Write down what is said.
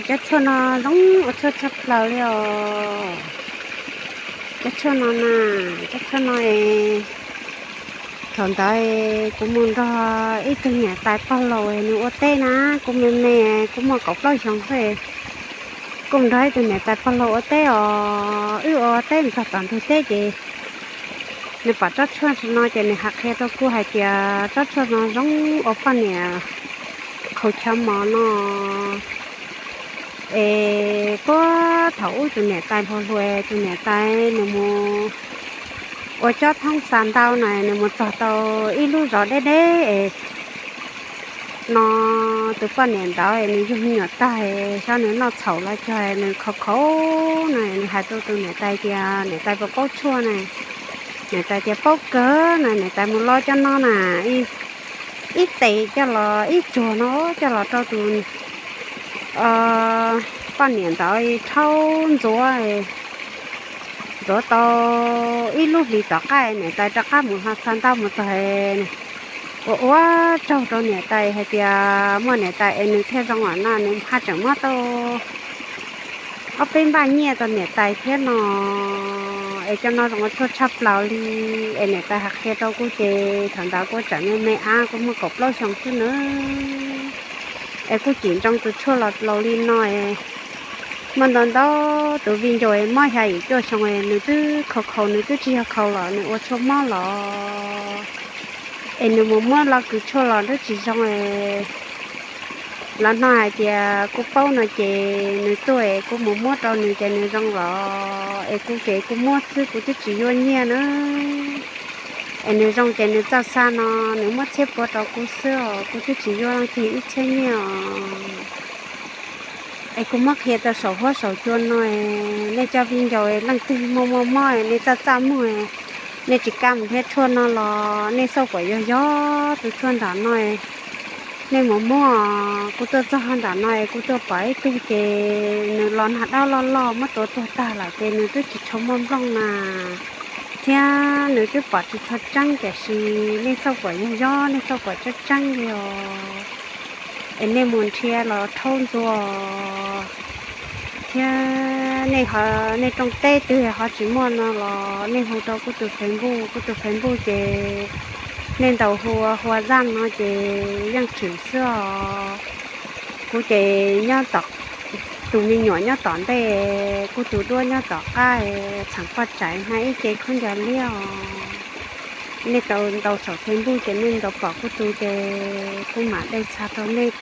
Cov tshuaj no zoo ua tshuaj tshaj plaws li os. Cov tshuaj no na, cov tshuaj no es thaum ntawd kuv mus nrog ib tug niam tais pog laus nws ua teb na, kuv me me, kuv muaj kaum plaub xyoos xwb. Kuv mus nrog ib tug niam tais pog laus ua teb os, wb ua teb mus txog tom ntug teb ces nws pom tsob tshuaj no ces nws hais qhia rau kuv hais tias tsob tshuaj no zoo ua poj niam qhau chaw mos no. Es puag thaum ub tus niam tais hluas hluas, tus niam tais nws mus ua cob thoob xa ntau na, nws mus txog tau ib lub zos deb deb es no tus poj niam ntawd nws yug me nyuam tag, xyov nws noj txhaum los cog nws khov khov na, nws hais rau tus niam tais tias niam tais puas paub tshuaj na. Niam tais tias paub kawg na, niam tais mus lov cov no na, ib tes coj los ib tsuag no coj los rau tus poj niam ntawd rhaub ntxuav, ntxuav tau ib lub hlis tom qab niam tais rov qab mus hlo xa ntau mus txog ua ua tsaug rau niam tais hais tias muaj niam tais es nws thiaj zoo no, nws haj tseem muab tau ob peb npaj nyiaj rau niam tais thiab no. Es cov no zoo ua tshuaj tshaj plaws li. Es niam tais hais qhia rau kuv ces thaum ntawd kuv tseem me me ab, kuv muaj kaum plaub xyoos xwb na. Es kuv cim ntsoov tus tshuaj los laus li no es muaj ntau ntau tus viv ncaus mob xya yim cuaj xyoo es nws twb khau khau, nws twb tsis yog khau los nws ua tshuaj mob los es nws mus muab los kws tshuaj los twb tsis zoo es los no hais tias kuv paub no ces nws tuaj es kuv mus muab rau nws ces nws zoo los es kuv ces kuv muab xwb, kuv twb tsis yuav nyiaj na. Es nws zoo ces nws txawj xa no, nws muab txhiab pua rau kuv xwb os, kuv twb tsis yuav leej twg ib txhiab nyiaj os. Es kuv muab qhia rau saum huab saum cua no, nej cov viv ncaus leej twg muaj muaj mob nej txaj txaj muag, nej tsis kam mus nrhiav tshuaj no los nej xauj kom yog yog tus tshuaj nram no. Nej mus muab, kuv tuaj txog nram no es kuv tuaj pom ib tug ces nws los nag dab loj loj muab tua tuag tag lawm ces nws twb tsis tshua muaj nplooj na. Thiab nws twb pom tsis tshua tseeb, tiam sis nej xauj kom yog yog, nej xauj kom tseeb tseeb li os. Es nej mus nrhiav los rhaub ntxuav thiab nej, nej rooj teb twg ho tsis muaj no los nej hu rau kuv tus Facebook, kuv tus Facebook ces nej ntaus hu ua Huas Zaj no ces yeej tshwm xwb os. Kuv ces nyob tom, tus me nyuam nyob tom ntej, kuv tus duab nyob tom qab, txheem poj tsam hais ib ce khaub ncaws liab os. Nej tau ntaus saum Facebook ces nej ntaus pom kuv tus ces kuv mam dej txha rau nej